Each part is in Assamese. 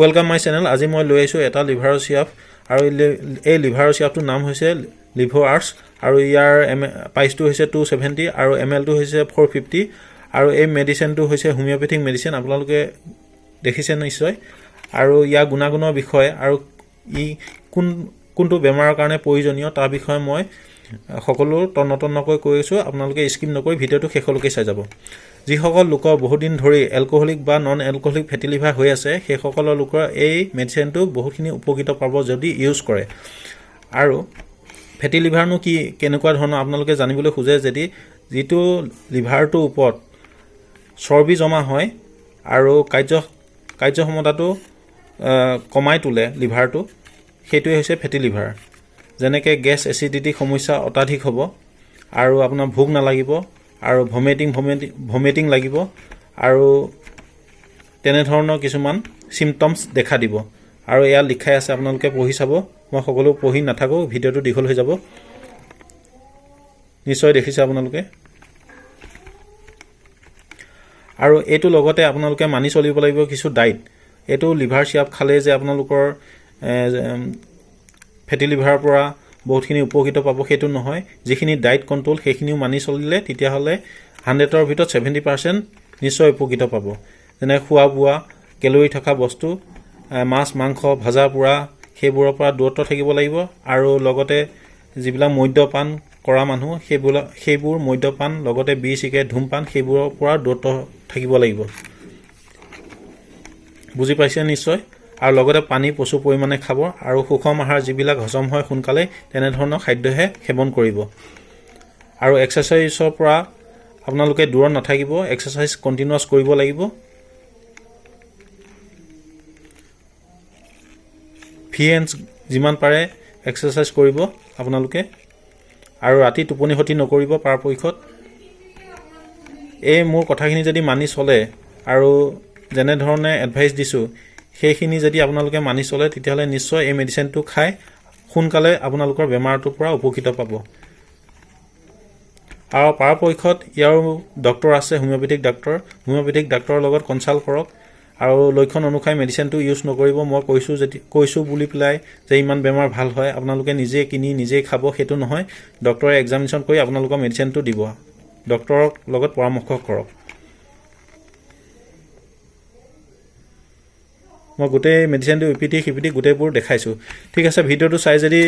Welcome my channel. আজি মই লৈ আহিছোঁ এটা লিভাৰৰ চিৰাপ আৰু এই লিভাৰৰ চিৰাপটোৰ নাম হৈছে লিভ' আৰ্টছ আৰু ইয়াৰ প্ৰাইচটো হৈছে 270 আৰু এম এলটো হৈছে 450। আৰু এই মেডিচিনটো হৈছে হোমিঅ'পেথিক মেডিচিন, আপোনালোকে দেখিছে নিশ্চয়। আৰু ইয়াৰ গুণাগুণৰ বিষয়ে আৰু ই কোনটো বেমাৰৰ কাৰণে প্ৰয়োজনীয়, তাৰ বিষয়ে মই সকলো তন্ন তন্নকৈ কৈ আছোঁ। আপোনালোকে স্কিপ নকৰি ভিডিঅ'টো শেষলৈকে চাই যাব। যিসকল লোকৰ বহুদিন ধৰি এলকহলিক বা নন এলকহলিক ফেটি লিভাৰ হৈ আছে, সেইসকলৰ লোকৰ এই মেডিচিনটো বহুতখিনি উপকৃত পাব যদি ইউজ কৰে। আৰু ফেটি লিভাৰনো কি, কেনেকুৱা ধৰণৰ, আপোনালোকে জানিবলৈ খোজে যদি, যিটো লিভাৰটোৰ ওপৰত চৰ্বি জমা হয় আৰু কাৰ্যক্ষমতাটো কমাই তোলে লিভাৰটো, সেইটোৱে হৈছে ফেটি লিভাৰ। যেনেকৈ গেছ, এচিডিটি সমস্যা অত্যাধিক হ'ব আৰু আপোনাৰ ভোক নালাগিব আৰু ভমিটিং ভমিটিং ভমিটিং লাগিব আৰু তেনেধৰণৰ কিছুমান চিমটমছ দেখা দিব। আৰু এয়া লিখাই আছে, আপোনালোকে পঢ়ি চাব। মই সকলো পঢ়ি নাথাকোঁ, ভিডিঅ'টো দীঘল হৈ যাব। নিশ্চয় দেখিছে আপোনালোকে। আৰু এইটো লগতে আপোনালোকে মানি চলিব লাগিব কিছু ডাইট। এইটো লিভাৰ চিৰাপ খালেই যে আপোনালোকৰ ফেটি লিভাৰৰ পৰা বহুতখিনি উপকৃত পাব, সেইটো নহয়। যিখিনি ডাইট কণ্ট্ৰল, সেইখিনিও মানি চলিলে তেতিয়াহ'লে 100ৰ ভিতৰত 70% নিশ্চয় উপকৃত পাব। যেনে খোৱা বোৱা, কেলৰি থকা বস্তু, মাছ, মাংস, ভজা পোৰা সেইবোৰৰ পৰা দূৰত্ব থাকিব লাগিব। আৰু লগতে যিবিলাক মদ্যপান কৰা মানুহ, সেইবোৰ মদ্যপান, লগতে বিড়ি, চিগাৰেট, ধূমপান সেইবোৰৰ পৰা দূৰত্ব থাকিব লাগিব। বুজি পাইছে নিশ্চয়। আৰু লগতে পানী প্ৰচুৰ পৰিমাণে খাব আৰু সুষম আহাৰ, যিবিলাক হজম হয় সোনকালে, তেনেধৰণৰ খাদ্যহে সেৱন কৰিব। আৰু এক্সাৰচাইজৰ পৰা আপোনালোকে দূৰত নাথাকিব, এক্সাৰচাইজ কণ্টিনিউৱাছ কৰিব লাগিব। ফ্ৰী হেণ্ডছ যিমান পাৰে এক্সাৰচাইজ কৰিব আপোনালোকে। আৰু ৰাতি টোপনি ক্ষতি নকৰিব পৰাপক্ষত। এই মোৰ কথাখিনি যদি মানি চলে আৰু যেনেধৰণে এডভাইচ দিছোঁ, সেইখিনি যদি আপোনালোকে মানি চলে, তেতিয়াহ'লে নিশ্চয় এই মেডিচিনটো খাই সোনকালে আপোনালোকৰ বেমাৰটোৰ পৰা উপকৃত পাব। আৰু পৰাপক্ষত ইয়াৰো ডক্তৰ আছে, হোমিঅ'পেথিক ডাক্তৰ। হোমিঅ'পেথিক ডাক্তৰৰ লগত কনচাল্ট কৰক আৰু লক্ষণ অনুসাৰে মেডিচিনটো ইউজ নকৰিব। মই কৈছোঁ যদি, কৈছোঁ বুলি পেলাই যে ইমান বেমাৰ ভাল হয়, আপোনালোকে নিজে কিনি নিজেই খাব, সেইটো নহয়। ডক্তৰে এক্সামিনেশ্যন কৰি আপোনালোকৰ মেডিচিনটো দিব। ডক্তৰৰ লগত পৰামৰ্শ কৰক। মই গোটেই মেডিচিনটো ইপিঠি সিপিঠি গোটেইবোৰ দেখাইছোঁ। ঠিক আছে, ভিডিঅ'টো চাই যদি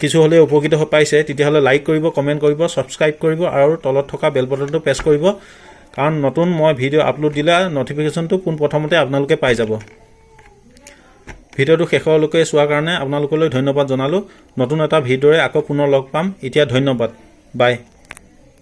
কিছু হ'লেও উপকৃত পাইছে, তেতিয়াহ'লে লাইক কৰিব, কমেণ্ট কৰিব, ছাবস্ক্ৰাইব কৰিব আৰু তলত থকা বেল বটনটো প্ৰেছ কৰিব। কাৰণ নতুন মই ভিডিঅ' আপলোড দিলে ন'টিফিকেশ্যনটো পোনপ্ৰথমতে আপোনালোকে পাই যাব। ভিডিঅ'টো শেষলৈকে চোৱাৰ কাৰণে আপোনালোকলৈ ধন্যবাদ জনালোঁ। নতুন এটা ভিডিঅ'ৰে আকৌ পুনৰ লগ পাম। এতিয়া ধন্যবাদ, বাই।